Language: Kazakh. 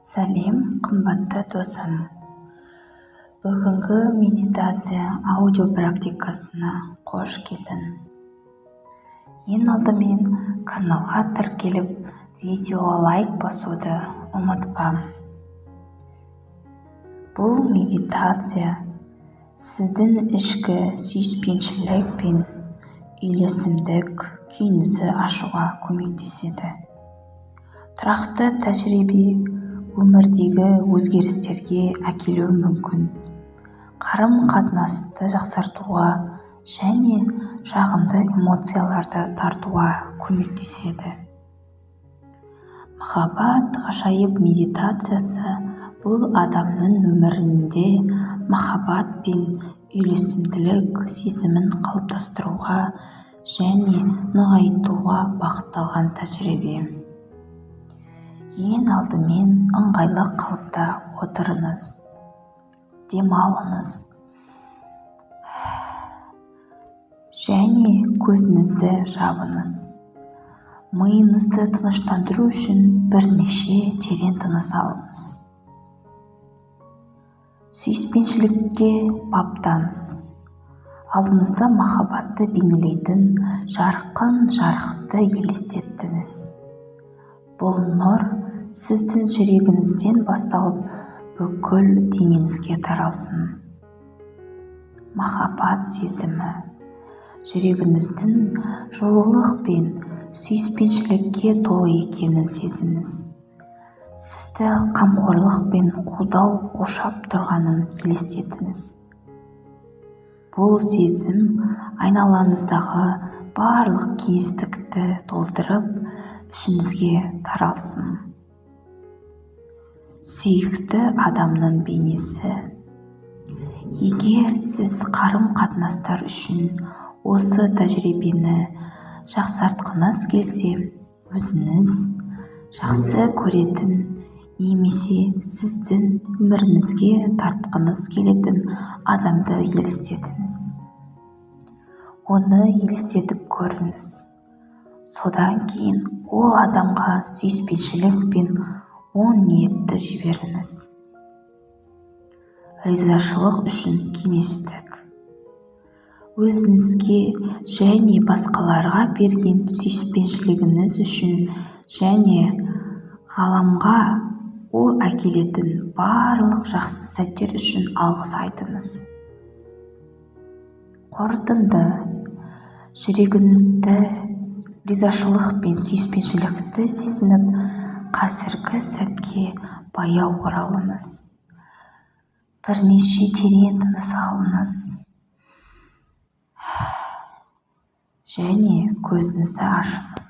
Сәлем, қымбатты досым! Бүгінгі медитация аудио практикасына қош келдің. Ең алдымен каналға тіркеліп, видеоға лайк басуды ұмытпа. Бұл медитация сіздің ішкі сүйіспеншілік пен үйлесімдік күйіңізді ашуға көмектеседі. Тұрақты тәжірибе өмірдегі өзгерістерге әкелуі мүмкін. Қарым-қатынасты жақсартуға және жағымды эмоцияларды тартуға көмектеседі. Махаббат ғажайып медитациясы бұл адамның өмірінде махаббат пен үйлесімділік сезімін қалыптастыруға және нығайтуға бағытталған тәжірибе. Ең алдымен ыңғайлы қалыпта отырыңыз, дем алыңыз және көзіңізді жабыңыз. Миыңызды тыныштандыру үшін бірнеше терең тыныс алыңыз. Сүйіспеншілікке баптаңыз. Алдыңызда махаббатты бейнелейтін жарқын жарықты елестетіңіз. Бұл нұр сіздің жүрегіңізден басталып, бүкіл денеңізге таралсын. Махаббат сезімі жүрегіңіздің жылулық пен сүйіспеншілікке толы екенін сезініңіз. Сізді қамқорлық пен қолдау қоршап тұрғанын елестетіңіз. Бұл сезім айналаңыздағы барлық кеңістікті толтырып, ішіңізге таралсын. Сүйікті адамның бейнесі. Егер сіз қарым-қатынастар үшін осы тәжірибені жақсартқыңыз келсе, өзіңіз жақсы көретін немесе сіздің өміріңізге тартқыңыз келетін адамды елестетіңіз. Оны елестетіп көріңіз. Содан кейін ол адамға сүйіспеншілік пен оң ниетті жіберіңіз. Ризашылық үшін кеңестік. Өзіңізге және басқаларға берген сүйіспеншілігіңіз үшін және ғаламға ол әкелетін барлық жақсы сәттер үшін алғыс айтыңыз. Қорытынды. Жүрегіңізді ризашылық пен сүйіспеншілікті сезініп, қазіргі сәтке баяу оралыңыз. Бірнеше терең тыныс алыңыз және көзіңізді ашыңыз.